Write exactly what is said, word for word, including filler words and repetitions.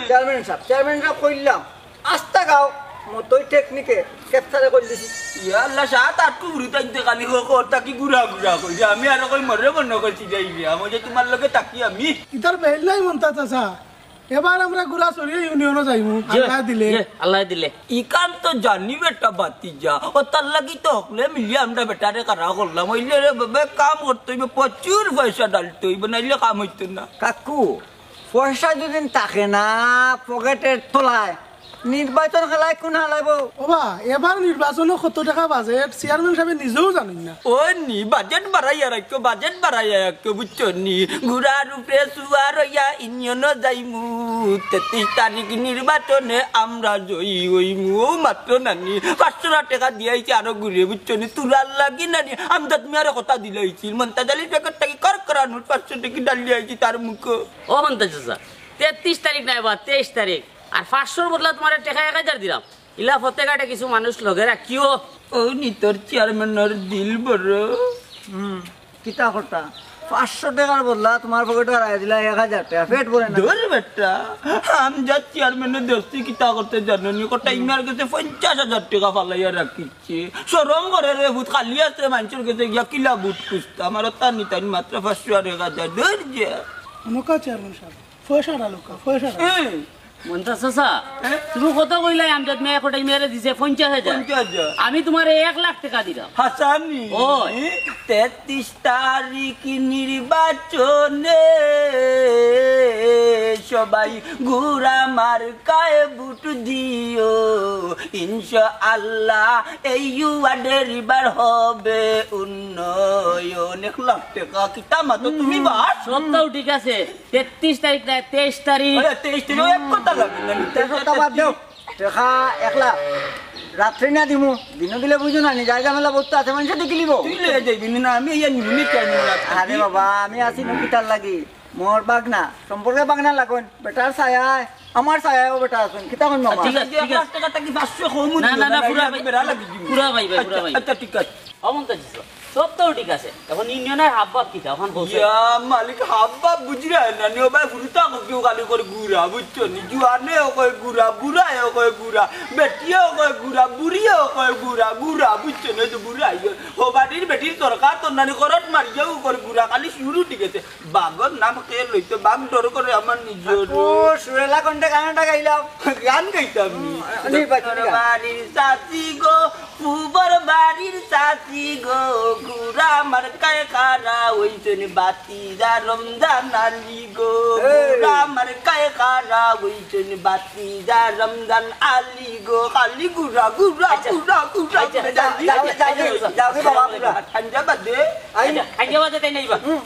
Chairman sub, chairman sub কইলাম, আস্তা গাঁও মতই টেকনিকে ক্যাপচারে করি দিছি। ইয়া আল্লাহ, সাত আট কুবুরি তাইতে খালি হো কর, তা কি গুড়া গুড়া কই যে আমি আরো কই মরে মনে করছি যাই রে, আমি যে তোমার লগে থাকি আমি। ইতার বেইল নাই মন্তাজ চাচা, এবার আমরা গুড়া চড়িয়ে ইউনিয়নও যাইমু, জি, আল্লাহ দিলে। জি, আল্লাহ দিলে। ইখান তো জানি বেটা বাতি যা, ও তার লাগি তো হকলে মিলিয়ে আমরা বেটারে কারা করলাম, ওইলে রে বাবা কাম করতে হইবে, প্রচুর পয়সা ডালতে হইবে, নাইলে কাম হইতো না। কাকু, পয়সা যদি থাকে না পকেটের তলায়, নির্বাচন খেলায় কোন হালাইবো? ওবা, এবার নির্বাচনে কত টাকা বাজেট চেয়ারম্যান সাহেব নিজেও জানেন না। ও নি, বাজেট বাড়াইয়া রাখো, বাজেট বাড়াইয়া রাখো, বুঝছো নি? গুড়ার উপরে সুয়ার হইয়া ইউনিয়নও যাইমু, তেত্রিশ তারিখ নির্বাচনে আমরা জয়ী হইমু। ও মাত্র নানি, পাঁচশো টাকা দিয়াইছি আরো ঘুরে, বুঝছো নি? তুলার লাগি নানি, আমজাদ মিয়ারে কথা দিলাইছিল, মন্তাজ আলীর প্যাকেট থাকি কর করা নোট পাঁচশো টাকা ডালিয়া আইছি তার মুখো। ও মন্তাজ চাচা, তেত্রিশ তারিখ নায় বা, তেইশ তারিখ। আর পাঁচশোর বদলা তোমার টেকা এক হাজার দিলাম। ইলা ফতে ঘাটে কিছু মানুষ লগে রাখিও। ও নি তোর চেয়ারম্যানর দিল বড়। হুম, কিতা করতা? পাঁচশো টাকার বদলা তোমার পকেটে হারাই দিলা এক হাজার টাকা, পেট ভরে না। দূর বেটা, আমজাদ চেয়ারম্যানর দোস্তি কিতা করতে জানো নি? কটা ইমার গেছে পঞ্চাশ হাজার টাকা ফালাইয়া রাখিছে। শরম করে রে, ভূত খালি আছে, মানুষের গেছে গিয়া কিলা ভূত খুঁজতাম। আর তার নিতাই মাত্র পাঁচশো আর এক হাজার, দূর যে। নৌকা চেয়ারম্যান সাহেব, পয়সাটা লোকা, পয়সাটা। এই, মন্তাজ চাচা, হ্যাঁ? তুমি কত কইলাই আমজাদ মিয়া কটাই মেরে দিছে পঞ্চাশ হাজার? পঞ্চাশ হাজার। আমি তোমারে এক লাখ টাকা দিলাম। হাসানি? ওই। তেত্রিশ তারিখ নির্বাচনে সবাই গুড়া মার্কায় ভোট দিও, ইনশাআল্লাহ এই ওয়ার্ডের এবার হবে উন্নয়ন। এক লাখ টাকা কিতা মাতো তুমি বাস? সবটাও ঠিক আছে, তেত্রিশ তারিখ না, তেইশ তারিখ। আরে, তেইশ তারিখ এক কথা লাগে না। তে কথা বাদ দেও। টেকা এক লাখ। রাত্রে না দিমু, দিনও দিলে বুঝো না নি, যাই ঝামেলা বহুত আছে, মানুষে দেখি লিব। তুই লইয়া যাইবি না, আমি ইয়া নিবি নি কেন? আরে বাবা, আমি আছি নকিতার লাগি। মোর বাগনা, সম্পর্কে বাগনা লাগইন। বেটার ছায়ায়, আমার ছায়ায়ও বেটা আছইন। কিতা কইন মামা? ঠিক আছে, ঠিক আছে। পাঁচ টাকা থাকি পাঁচশো কম না, না, না, দিও না, পুরা আমি পাই-, বেড়া লাগি দিমু। পুরা পাইবে, পুরা আচ্ছা, পাইবে। আচ্ছা, ঠিক আছে। অমন তো দিছো। সব তো ঠিক আছে। এখন ইউনিয়নের হাবভাব কিতা? এখন বসে। ইয়া মালিক, হাবভাব বুঝি না, না, নিও ভাই, ফুরুতা কপিও খালি করে গুড়া, বুঝছো নি? জুয়ানেও কয় গুড়া, বুড়ায়ও কয় গুড়া, বেটিয়েও কয় গুড়া, বুড়িয়েও কয় গুড়া, গুড়া, বুঝছো নি? তো বুড়া ইয়ে। ও বাড়ির বেটির দরকার তো নানি করত মারিয়েও কয় গুড়া, খালি শুরু ঠিক আছে। বাঘর নাম কে লইতো? বাঘ ডর করে আমার নিজর। ও, সুরেলা কণ্ঠে গানটা গাইলাম। গান গাইতাম নি? হুম, নি, বাচ্চা, তোর নি, গান। বাড়ির চাচি গো, পুবর বাড়ির চাচি গো, গুড়া মার্কায় খাড়া অইছইন বাতিজা রমজান আলী গো। এই। গুড়া মার্কায় খাড়া অইছইন বাতিজা রমজান আলী গো। খালি গুড়া, গুড়া, আচ্ছা। গুড়া, গুড়া, আচ্ছা, গুড়া। যাও, যাও, যাও, যাও, যাও, যাও, বাবা, গুড়া। ঠান্ডা বাদে। আই। আচ্ছা, ঠান্ডা বাদে তাই নাই বা? হুম।